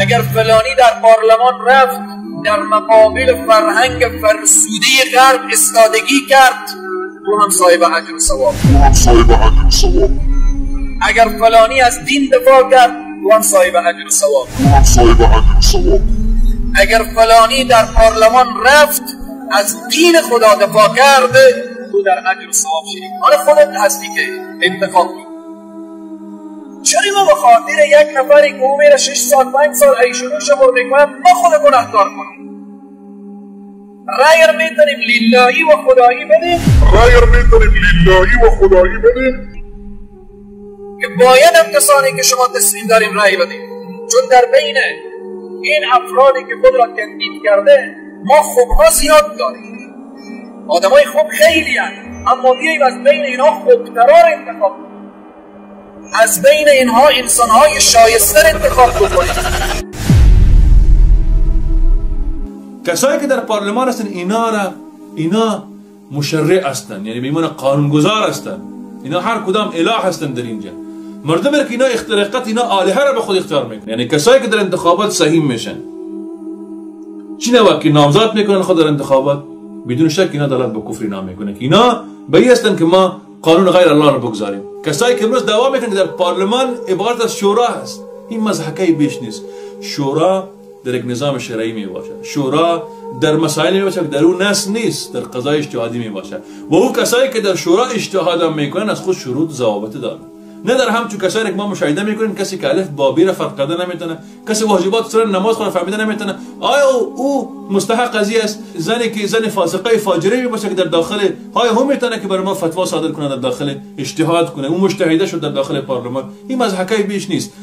اگر فلانی در پارلمان رفت در مقابل فرهنگ فرسوده غرب استادگی کرد، او هم صاحب اجر و ثواب. اگر فلانی از دین دفاع کرد، او هم صاحب اجر و ثواب. اگر فلانی در پارلمان رفت از دین خدا دفاع کرد، او در اجر و ثواب شریک. حالا خودت هستی که انتخاب کنی. چرا ما به خاطر یک نفری که او میره 6 سال 5 سال عیش و نوش برده کنه ما خود گناهکار کنیم؟ رأی رو میتونیم للهی و خدایی بدیم، که باید هم کسانی که شما تصمیم داریم رأی بدیم، چون در بین این افرادی که خود را تندید کرده ما خوبها زیاد داریم، آدمای خوب خیلی هستند، اما بیاییم از بین اینها خوبترا را انتخاب کنیم، از بین اینها انسانهای شایسته انتخاب بکنیم. کسایی که در پارلمان هستن اینا مشرع هستن، یعنی به ایمان قانونگذار هستن، اینا هر کدام اله هستن در اینجا. مردم که اینا اختراقات اینا آلهه را به خود اختیار میکنن، یعنی کسایی که در انتخابات سهیم میشن، چی نوع که نامزد میکنن خود در انتخابات، بدون شک اینا دلالت به کفر اینا میکنه که اینا به این هستن که ما قانون غیر الله رو بگذاریم. کسایی که امروز دعوا میکنن که در پارلمان عبارت از شورا هست، این مضحکه بیش نیست. شورا در یک نظام شرعی می باشه، شورا در مسائل می باشه که در او نص نیست، در قضای اجتهادی می باشه و او کسایی که در شورا اجتهاد هم میکنن از خود شروط ضوابط دارن. نه در همچون کسایی که ما مشاهده میکنیم کسی که الف با بی را فرق کرده نمیتونه، کسی واجبات سر نماز خود فهمیده نمیتونه، آیا او مستحق قضیه است؟ زنی که زن فاسقه فاجره می باشه که در داخل های هم میتونه که برای ما فتوا صادر کنه، در داخل اجتهاد کنه، او مجتهده شد در داخل پارلمان. این مضحکه بیش نیست.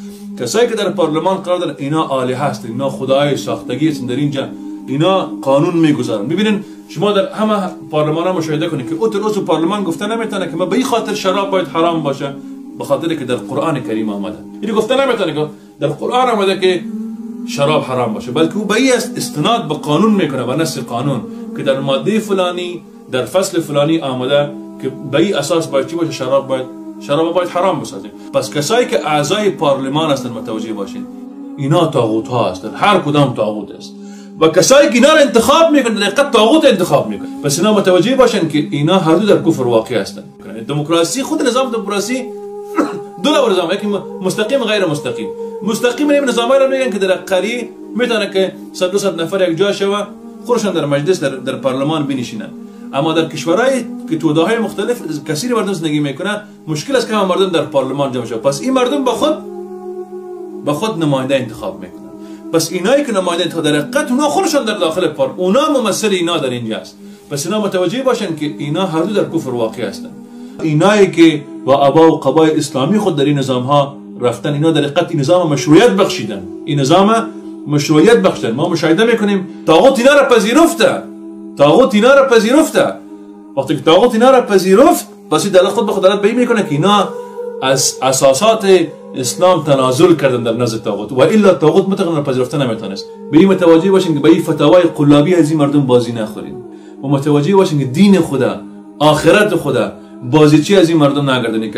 کسایی که در پارلمان قرار دارن اینا آله هست، اینا خدای ساختگی هستن در اینجا، اینا قانون میگذارن. میبینن شما در همه پارلمان ها مشاهده کنید که اوتر اوتر پارلمان گفته نمیتونه که ما به این خاطر شراب باید حرام باشه، به خاطر که در قرآن کریم آمده. اینو گفته نمیتونه که در قرآن آمده که شراب حرام باشه، بلکه او به این استناد به قانون میکنه، به نص قانون که در ماده فلانی در فصل فلانی آمده که به این اساس باید چی باشه، شراب باید حرام بسازیم. پس کسایی که اعضای پارلمان هستن متوجه باشین اینا طاغوت ها هستن، هر کدام طاغوت است و کسایی که اینا را انتخاب میکنن در حقیقت طاغوت انتخاب میکنن. پس اینا متوجه باشن که اینا هر دو در کفر واقع هستن. دموکراسی، خود نظام دموکراسی دو نوع نظام، یکی مستقیم غیر مستقیم. مستقیم این نظام را میگن که در قریه میتونه که 100 200 نفر یک جا شوه خودشان در مجلس در پارلمان بنشینن. اما در کشورهای که توده‌های مختلف کثیر مردم زندگی میکنن مشکل است که همه مردم در پارلمان جمع شوند. پس این مردم با خود نماینده انتخاب میکنن. پس اینایی که نماینده انتخاب در حقیقت اونا خودشان در داخل پار، اونا ممثل اینا در اینجا است. پس اینا متوجه باشن که اینا هر دو در کفر واقع هستند. اینایی که با ابا و قبای اسلامی خود در این نظام ها رفتن، اینا در حقیقت این نظام مشروعیت بخشیدن، این نظام مشروعیت بخشیدن. ما مشاهده میکنیم طاغوت اینا را پذیرفته، طاغوت اینا را پذیرفته. وقتی که طاغوت اینا را پذیرفت، پس این دلالت خود به خود دلالت به این میکنه که اینا از اساسات اسلام تنازل کردن در نزد طاغوت، و الا طاغوت مطلقاً پذیرفته نمیتونست. به این متوجه باشین که به این فتاوای قلابی از این مردم بازی نخورین و متوجه باشین که دین خدا، آخرت خدا بازیچی از این مردم نگردن. این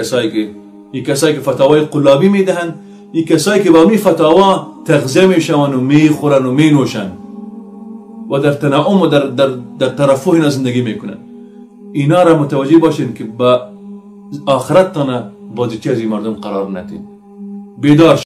کسایی که فتاوای قلابی میدهند، این کسایی که با می فتاوا تغذیه میشوند و میخورن و مینوشن و در تنعم و در ترفه اینا زندگی میکنن، اینا را متوجه باشین که با آخرت تانه بازیچی از این مردم قرار ندین. بیدار.